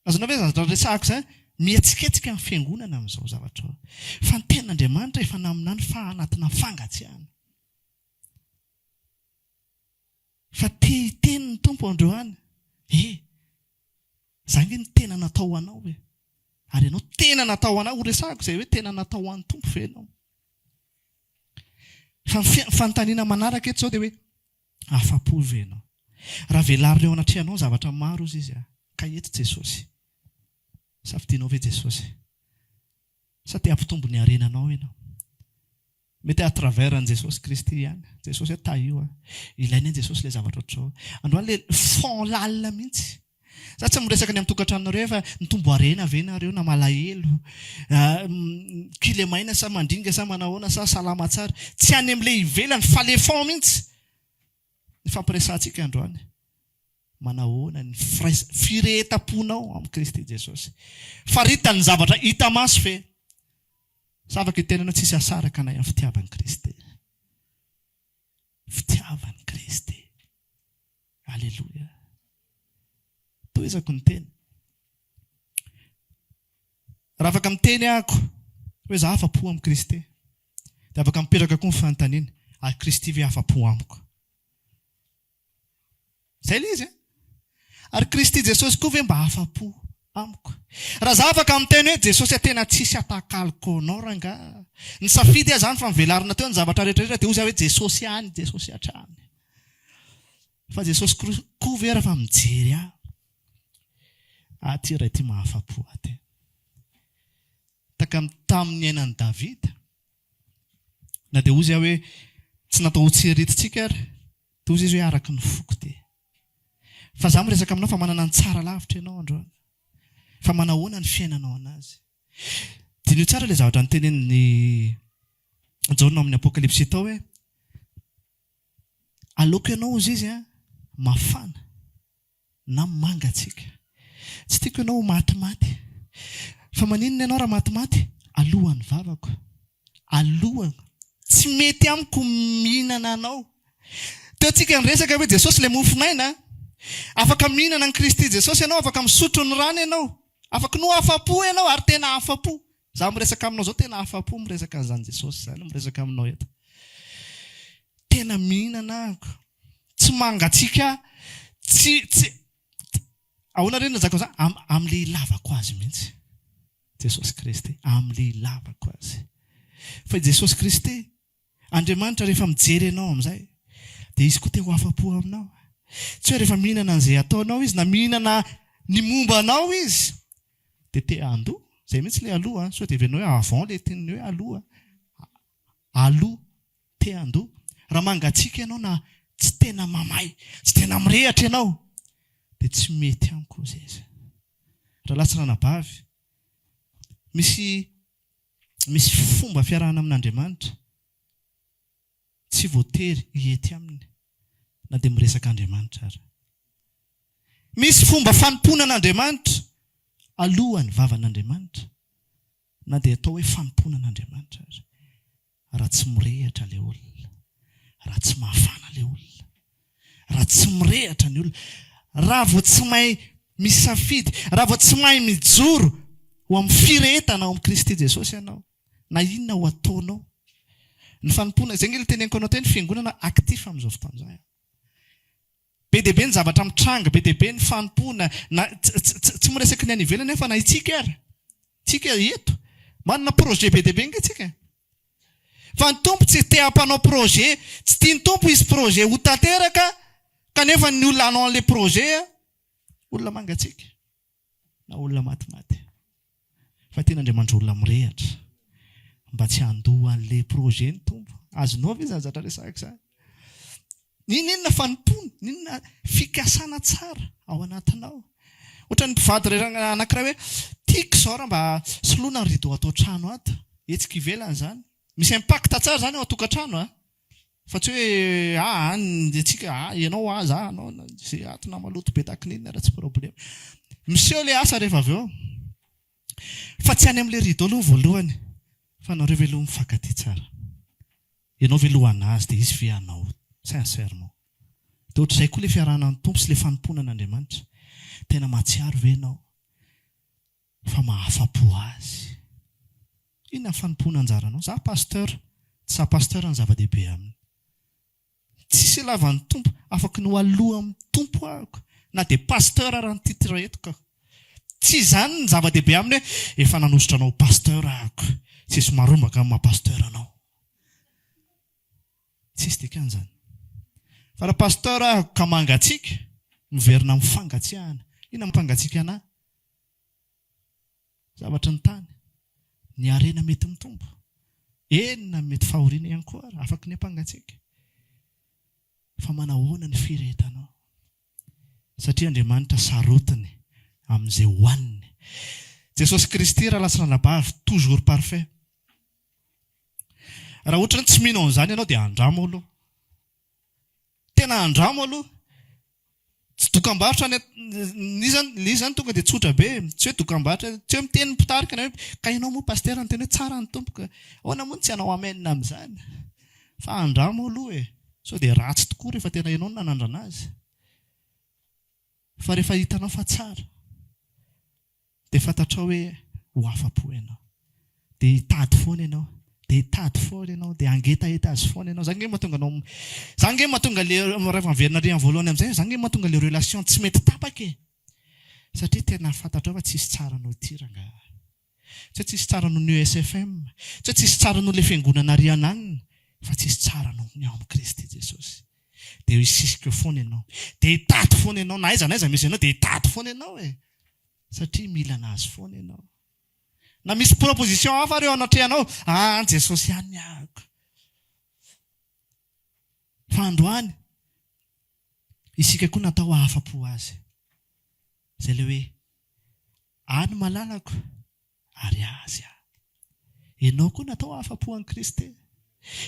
Speaker 1: Azonao ve izany zavatra resahako izany? Mihetsiketsika ny fiangonana amin'izao zavatra izao. Fa ny tenin'Andriamanitra efa naminany fa anatina fangatsiahana. Fa te hiteny ny Tompo androany, He, za ange no tena natao ho anao e. Ary ianao tena natao ho anah, ho resahako izay hoe tena natao ho an'ny Tompo ve ianao? Fa ny fanontaniana manaraka eto izao dia hoe, Afa-po ve ianao? Raha velarina eo anatrehanao ny zavatra maro hozy izy, ka eto Jesosy. Safidianao ve Jesosy? Sa te hampitombo ny harenanao ianao? Mety à travers an'i Jesosy Kristy ihany. Jesosy hoe tahio aho. Ilaina an'i Jesosy ilay zavatra ohatr'izao. Androany ilay fond lalina mihitsy. Za tsy miresaka ny amin'ny tokantranonareo fa nitombo harena ve nareo na malahelo, kilemaina sa mandringa sa manahoana sa salama tsara. Tsy any amin'ilay ivelany fa le fond mihitsy ny fampiresahantsika androany. Manahoana ny firehetam-ponao amin'i Kristy Jesosy. Faritany ny zavatra hita maso ve? Sa afaka hiteny ianao tsisy hahasaraka anay amin'ny fitiavan'i Kristy. Fitiavan'i Kristy. Aleloia. Tohizako ny teny. Raha afaka miteny ahako hoe za afa-po amin'i Kristy, dia afaka mipetraka koa ny fanontaniana, ary Kristy ve afa-po amiko? Izay ilay izy an! Ary Kristy Jesosy koa ve mba afa-po amiko? Raha za afaka miteny hoe Jesosy a tena tsisy atakaloko anao rangaha. Nisafidy aho zany fa novelarina teo ny zavatra rehetra rehetra dia hoy za hoe Jesosy ihany, Jesosy hatrany. Fa Jesosy koa ve raha mijery ahy? Ah ty ray ty mahafa-po ahy ty. Tahaka ny tamin'ny niainan'i Davida. Na dia hozy aho hoe tsy natao ho tsiriritintsika ary dia hozy izy hoe araka ny foko ty. Fa za miresaka aminao fa manana ny tsara lavitra ianao androany. Fa manahoana ny fiainanao anazy. Diniho tsara ilay zavatra notenenin'i Jaona ao amin'ny Apokalypsy tao hoe aleoko ianao hozy izy an, mafana. na mangatsiaka. Tsy tiako ianao ho matimaty. Fa maninona ianao raha matimaty? Alohan'ny vavako. Alohan. Tsy mety amiko mihinana anao. Teo tsika niresaka hoe Jesosy ilay mofon'aina. Afaka mihinana an'i Kristy Jesosy ianao, afaka misotro ny rany ianao. Afaka no afa-po ianao ary tena afa-po. Za miresaka aminao zao tena afa-po miresaka an'izany Jesosy izany miresaka aminao eto. Tena mihinana ahako. Tsy mangatsiaka tsy tsy ahoana re ny lazako an'izany? Am amin'ilay ilavako azy mihitsy. Jesosy Kristy, amin'ilay ilavako azy. Fa i Jesosy Kristy, Andriamanitra rehefa mijery anao amin'izay, dia Izy koa te ho afa-po aminao. Tsy hoe rehefa mihinana an'izay ataonao Izy na mihinana ny momba anao Izy, dia te handoa. Izay mihitsy ilay aloha an, sao dia heverinao hoe avant ilay tenin'ny hoe aloha. Aloha, te handoa. Raha mangatsiaka ianao na tsy tena mamay, tsy tena mirehatra ianao, dia tsy mety amiko hozy izy. Rahalahy sy ranabavy, misy misy fomba fiarahana amin'Andriamanitra tsy voatery hihety aminy na dia miresaka Andriamanitra ara. Misy fomba fanompoana an'Andriamanitra alohan'ny vavan'Andriamanitra na dia atao hoe fanompoana an'Andriamanitra aza. Raha tsy mirehatra ilay olona, raha tsy mafana ilay olona, raha tsy mirehatra ny olona, raha vao tsy mahay misafidy, raha vao tsy mahay mijoro ho amin'ny firehetana ao amin'i Kristy Jesosy ianao, na inona ho ataonao. Ny fanompoana, izay ange ilay teneniko anao teo, ny fiangonana actif amin'izao fotoana izao. Be dia be ny zavatra mitranga, be dia be ny fanompoana, na tsy miresaka ny any ivelany aho fa na itsika ary, tsika eto, manana projet be dia be ange tsika e. Fa ny Tompo tsy te hampanao projet, tsy tian'ny Tompo hisy projet ho tanteraka kanefa ny olona hanao an'ilay projet olona mangatsiaka. na olona matimaty fa tena Andriamanitra olona mirehatra mba tsy handoa an'le projet ny Tompo. Azonao ve izany zatra resahiko izany? N'inon'inona fanompoana, n'inona fikasana tsara ao anatinao. Ohatran'ny mpivady iray anankiray hoe tiako izao raha mba soloina ny rideau ato an-trano ato, hetsika ivelany izany. Misy impact tsara izany ao an-tokantrano a. Fa tsy hoe ah any antsika ah ianao ah za anao ze ato na maloto be tahaky ny inona ara tsy problema. Miseho le asa rehefa avy eo. Fa tsy any amle rideau aloha voalohany fa nareo ve aloha mifankatia tsara. Ianao ve aloha anazy dia izy ve anao sincèrement. Dia ohatr'izay koa le fiarahana ny Tompo sy le fanompoana an'Andriamanitra. Tena mahatsiaro ve ianao fa mahafa-po Azy? Inona ny fanompoana anjaranao? Za pasteur, tsy za pasteur no zava-dehibe aminy. Tsisy ilavan'ny Tompo, afaky ny ho aloha amin'ny Tompo ahako, na dia pasteur ara ny titre eto ka. Tsy izany ny zava-dehibe aminy hoe efa nanosotra anao ho pasteur ahako, tsisy marombaka amin'ny maha pasteur anao. Tsisy dikany izany. Fa raha pasteur ahako ka mangatsiaka, miverina amin'ny fangatsiahana. Inona mampangatsiaka anah? Zavatry ny tany. Ny harena mety mitombo. Eny na mety fahoriana ihany koa ary afaky ny hampangatsiaka. Fa manahoana ny firehetanao? Satria Andriamanitra sarotiny amin'izay hohaniny. Jesosy Kristy rahalahy sy ranabavy toujours parfait. Raha ohatran'ny tsy mino an'izany ianao dia andramo aloha. Tena andramo aloha. Tsy dokambarotra ny ny zany le izy zany tonga dia tsotra be e. Tsy hoe dokambarotra, tsy hoe miteny ny mpitarika na hoe ka ianao moa pasitera niteny hoe tsara ny Tompo ka ahoana moa no tsy hanao amen amin'izany. Fa andramo aloha e. Sao dia ratsy tokoa rehefa tena ianao no nanandrana azy. Fa rehefa hitanao fa tsara. Dia fantatrao hoe ho afa-po ianao. Dia hitady foana ianao. Dia hitady foana ianao. Dia hangetaheta azy foana ianao. Izany ange mahatonga anao, izany ange mahatonga le, rehefa miverina ary amin'ny voalohany amin'izay, izany ange mahatonga le relation tsy mety tapaka e. Satria tena fantatrao fa tsisy tsara noho ity rangahy. Tsy hoe tsisy tsara noho ny ESFM. Tsy hoe tsisy tsara noho ilay fiangonana ary ananona. Fa tsisy tsara noho ny ao amin'i Kristy Jesosy. Dia hisisika eo foana ianao. Dia hitady foana ianao. Na aiza na aiza misy anao dia hitady foana ianao e. Satria mila an'Azy foana ianao. Na misy proposition hafa ary eo anatrehanao, ah Jesosy ihany ny ahako. Fa androany, isika koa natao hahafa-po Azy. Izay ilay hoe, ahy ny malalako, ary Azy aho. Ianao koa natao hahafa-po an'i Kristy.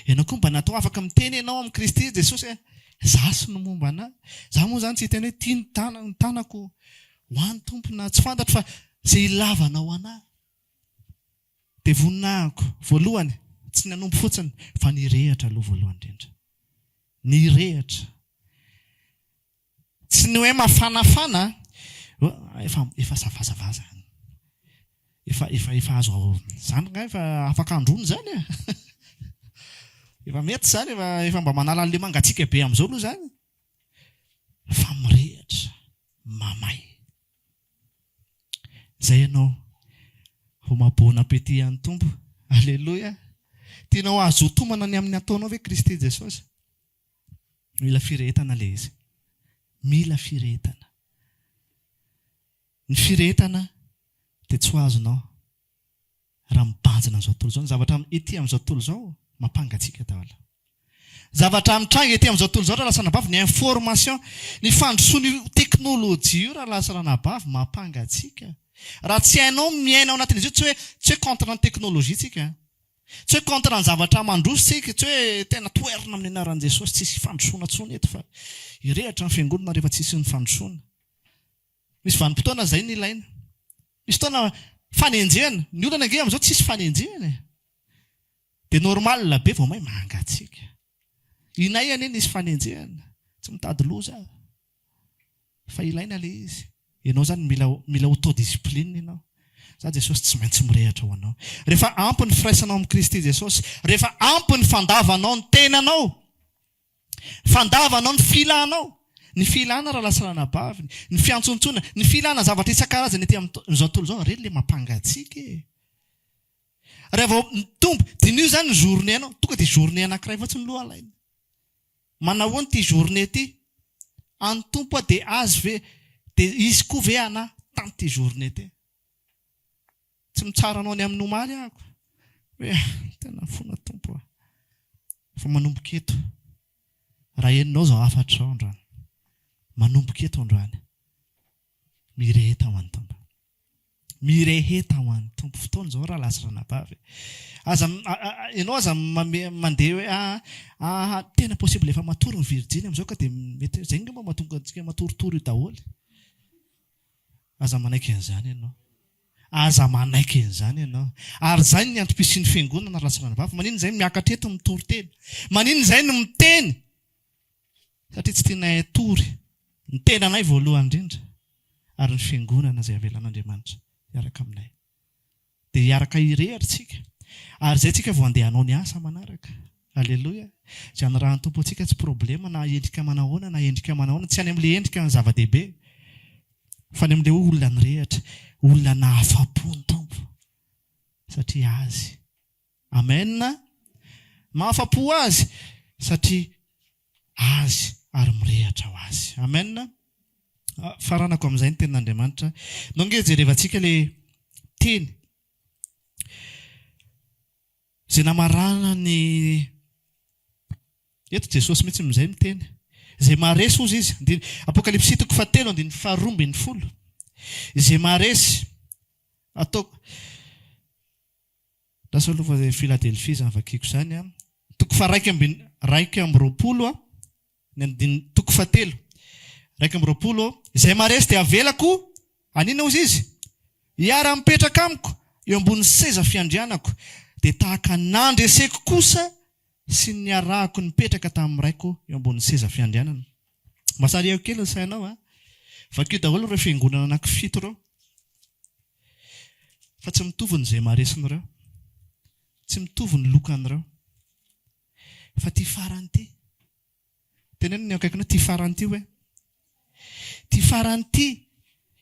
Speaker 1: Ianao koa mba natao afaka miteny ianao amin'i Kristy Jesosy hoe, Izaho sy ny momba anà. Izaho moa izany tsy hiteny hoe ity ny tana, ny tanako ho an'ny Tompo na tsy fantatro fa izay ilavanao anà. Dia voninahiko, voalohany, tsy ny hanompo fotsiny fa ny hirehatra aloha voalohany indrindra. Ny hirehatra. Tsy ny hoe mafanafana a, efa efa ça va zany, efa efa efa azo zany nga efa afaka androana zany e, efa mety zany efa efa mba manala an'le mangatsiaka be am'zao aloha zany, fa mirehatra, mamay. Zay ianao ho ma bon appétit an'ny Tompo, aleloia, tianao hahazoa tomana ny amin'ny ataonao ve Kristy Jesosy? Mila firehetana ilay izy. Mila firehetana. Ny firehetana dia tsy ho azonao raha mibanjina an'izao tontolo izao. Ny zavatra ety amin'izao tontolo izao mampangatsiaka daholo. Zavatra mitranga ety amin'izao tontolo izao rahalahy sy ranabavy, ny information, ny fandrosoan'io teknolojia io rahalahy sy ranabavy mampangatsiaka. Raha tsy hainao miaina ao anatin'izy io, tsy hoe tsy hoe contre ny teknolojia tsika an. Tsy hoe contre ny zavatra mandroso tsika, tsy hoe tena toherina amin'ny anaran'i Jesosy, tsisy fandrosoana tsony eto fa hirehatra ny fiangonana rehefa tsisy ny fandrosoana. Misy vanim-potoana izay no ilaina. Misy fotoana fanenjehana, ny olana ange amin'izao tsisy fanenjehana e. Dia normal be vao may mangatsiaka. Inay anie nisy fanenjehana, tsy mitady loza aho. Fa ilaina ilay izy. Ianao izany mila mila autodiscipline ianao. Za Jesosy tsy maintsy mirehatra ho anao. Rehefa ampy ny firaisanao amin'i Kristy Jesosy, rehefa ampy ny fandavanao ny tenanao, fandavanao ny filanao, ny filana rahalahy sy ranabavy, ny fiantsontsoana, ny filana zavatra isan-karazany ety amin'izao tontolo izao, ireny ilay mampangatsiaka e. Raha vao mitombo, diniho izany ny journée-nao, tonga dia journée anankiray fotsiny aloha alaina. Manahoana ity journée ity? An'ny Tompo aho dia Azy ve dia Izy koa ve anah tamin'ity journée ity? Tsy mitsara anao ny amin'ny omaly ahako hoe tena mifona Tompo a! Fa manomboka eto, raha henonao izao hafatra izao androany, manomboka eto androany, mireheta ho an'ny Tompo. Mireheta ho an'ny Tompo. Fotoana izao rahalahy sy ranabavy. Aza ianao aza mandeha hoe ah ah tena possible efa matory ny virjiny amin'izao ka dia mety izay angamba mahatonga antsika matoritory io daholo. Aza manaiky an'izany ianao. Aza manaiky an'izany ianao. Ary izany ny antom-pisian'ny fiangonana rahalahy sy ranabavy. Maninona izay miakatra eto mitory teny? Maninona izay no miteny? Satria tsy tianay hatory ny tenanay voalohany indrindra. Ary ny Fiangonana izay avelan'Andriamanitra hiaraka aminay. Dia hiaraka irery tsika. Ary izay tsika vao handeha hanao ny asa manaraka. Aleloia. Izay anirahan'ny Tompo antsika tsy problema na endrika manahoana na endrika manahoana. Tsy any amin'ilay endrika no zava-dehibe. Fa any amin'ilay hoe olona nirehatra, olona nahafa-po ny Tompo. Satria Azy. Amen. Mahafa-po Azy satria Azy ary mirehatra ho Azy. Amen. Faranako amin'izay ny tenin'Andriamanitra. Ndao ange jerevantsika ilay teny izay namarana ny eto Jesosy mihitsy amin'izay miteny. Izay maharesy hozy izy. Andiny Apokalypsy toko fahatelo andininy faharoa 12. Izay maharesy ataoko Lasa aloha fa Filadelfia izany vakiko izany an. Toko faha-iraika amby 21 an, ny andininy toko fahatelo 21, Izay maharesy dia avelako haninona hozy izy? Hiara-mipetraka amiko eo ambonin'ny seza fiandrianako, dia tahaka ny nandreseko kosa sy ny niarahako nipetraka tamin'ny Raiko eo ambonin'ny seza fiandrianana. Mba sarihako kely ny sainao an. Vakio daholo ireo fiangonana anankifito ireo. Fa tsy mitovy ny izay maharesin'ireo. Tsy mitovy ny lokan'ireo. Fa ity farany ity. Teneno ny eo akaikinao, ity farany ity hoe. Ity farany ity,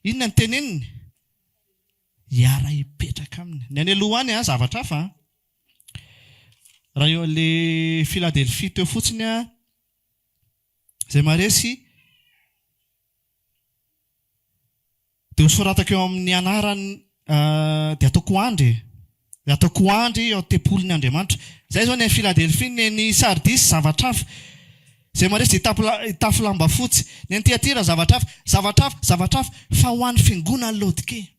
Speaker 1: inona no teneniny? Hiara-hipetraka aminy. Ny any aloha any an, zavatra hafa an. Raha eo le Philadelphie teo fotsiny an, izay maharesy Dia ho soratako eo amin'ny anarany, dia ataoko andry e. Dia ataoko andry eo an-tempolin' Andriamanitra. Izay izao ny an'i Filadelfia, ny an'i Sardisy zavatra hafa. Izay maharesy dia hitafy lamba fotsy. Ny an'i Tyatira zavatra hafa, zavatra hafa, zavatra hafa. Fa ho an'ny fiangonan'i Laodikia,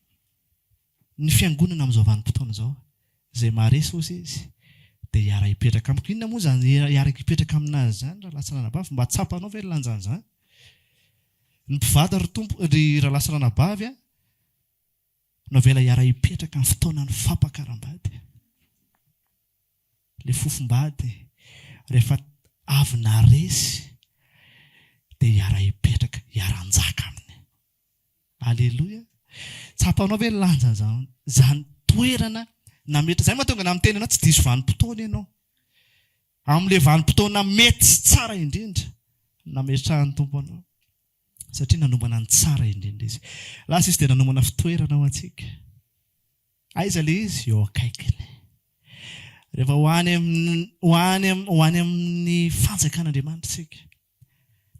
Speaker 1: ny fiangonana amin'izao vanim-potoana izao, izay maharesy hozy izy, dia hiara-hipetraka amiko. Inona moa izany hiara-hipetraka aminazy izany, rahalahy sy ranabavy? Mba tsapanao ve ny lanjan'izany? Ny mpivady ry Tompo, ry rahalahy sy ranabavy a, no avela hiara-hipetraka amin'ny fotoanan'ny fampakaram-bady. Ilay fofom-bady rehefa avy naharesy dia hiara-hipetraka, hiara-hanjaka aminy. Aleloia! Tsapanao ve ny lanjan'izany izany toerana nametra, izay mahatonga anah miteny anao tsy diso vanim-potoana ianao. Amin'ilay vanim-potoana mety sy tsara indrindra nametrahan'ny Tompo anao, satria nanomana ny tsara indrindra Izy. Lasa Izy dia nanomana fitoerana ho antsika. Aiza ilay izy? Eo akaikiny. Rehefa ho any amin'ny, ho any, ho any amin'ny fanjakan'Andriamanitra isika,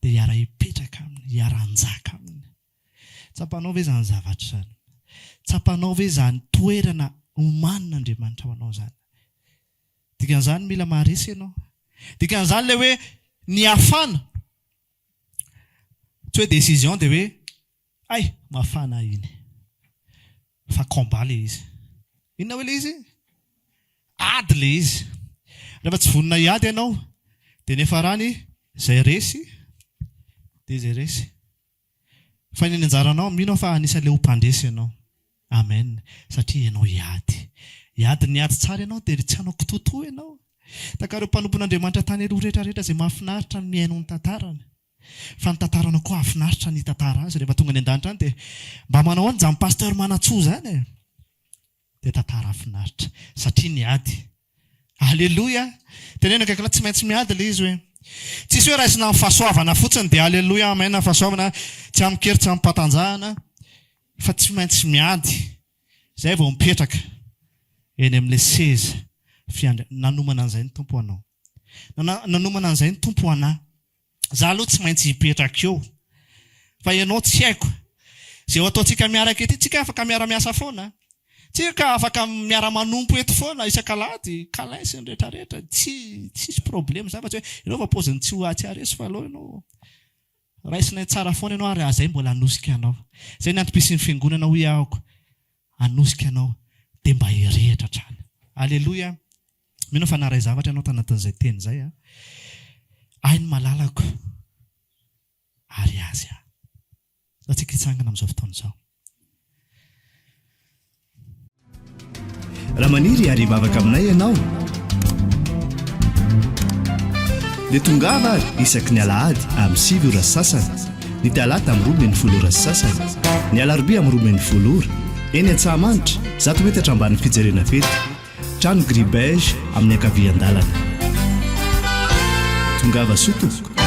Speaker 1: dia hiara-hipetraka Aminy, hiara-hanjaka Aminy. Tsapanao ve izany zavatra izany? Tsapanao ve izany toerana omanin'Andriamanitra ho anao izany? Dikan'izany mila maharesy ianao. Dikan'izany ilay hoe ny hafana, tsy hoe décision dia hoe hay mafana iny. Fa combat ilay izy. Inona hoe ilay izy? Ady ilay izy. Rehefa tsy vonona hiady ianao dia ny hiafarany izay resy dia izay resy. Fa ny anjaranao, mino aho fa anisan'ilay ho mpandresy ianao. Amen. Satria ianao hiady. Hiady ny ady tsara ianao dia tsy hanao kitoatoa ianao. Tahaka ireo mpanompon'Andriamanitra tany aloha rehetra rehetra izay mahafinaritra ny mihaino ny tantarany. Fa ny tantaranao koa hahafinaritra ny hitantara azy. Rehefa tonga any an-danitra any dia mba manao ahoana izany Pasteur Manantsoa izany e? Dia tantara hahafinaritra. Satria niady. Aleloia! Teneno akaikinao, tsy maintsy miady ilay izy hoe. Tsisy hoe raisina amin'ny fahasoavana fotsiny dia aleloia, amen, fahasoavana, tsy amin-kery, tsy amim-pahatanjahana, fa tsy maintsy miady. Izay vao mipetraka eny amin'ilay seza fiandrianana. Nanomana an'izay ny Tompo ho anao. Nanomana an'izay ny Tompo ho anà. Za aloha tsy maintsy hipetraka eo. Fa ianao tsy haiko. Izay ho ataontsika miaraka ety, tsika afaka miara-miasa foana. Tsika afaka miara-manompo eto foana isak'alahady, câlin sy ny rehetrarehetra. Tsy tsisy problème izany fa tsy hoe ianao fa paoziny tsy ho tsy haharesy fa aleo ianao raisinay tsara foana ianao ary izay mbola hanosika anao. Izay ny antom-pisian'ny fiangonana hoy aho hanosika anao dia mba hirehitra hatrany. Aleloia. Mino aho fa naharay zavatra ianao tanatin'izay teny izay a. Ahy ny malalako ary azy aho. Ndao tsika hitsangana amin'izao fotoana izao.
Speaker 2: Raha maniry ary hivavaka aminay ianao dia tongava ary isaky ny alahady amin'ny 9 ora sasany. Ny talata amin'ny 12 ora sy sasany. Ny alarobia amin'ny 12 ora. Eny Antsahamanitra, 100 metatra ambanin'ny fijerena fety. Trano gris beige amin'ny ankavian-dalana. Tongava soa tompoko.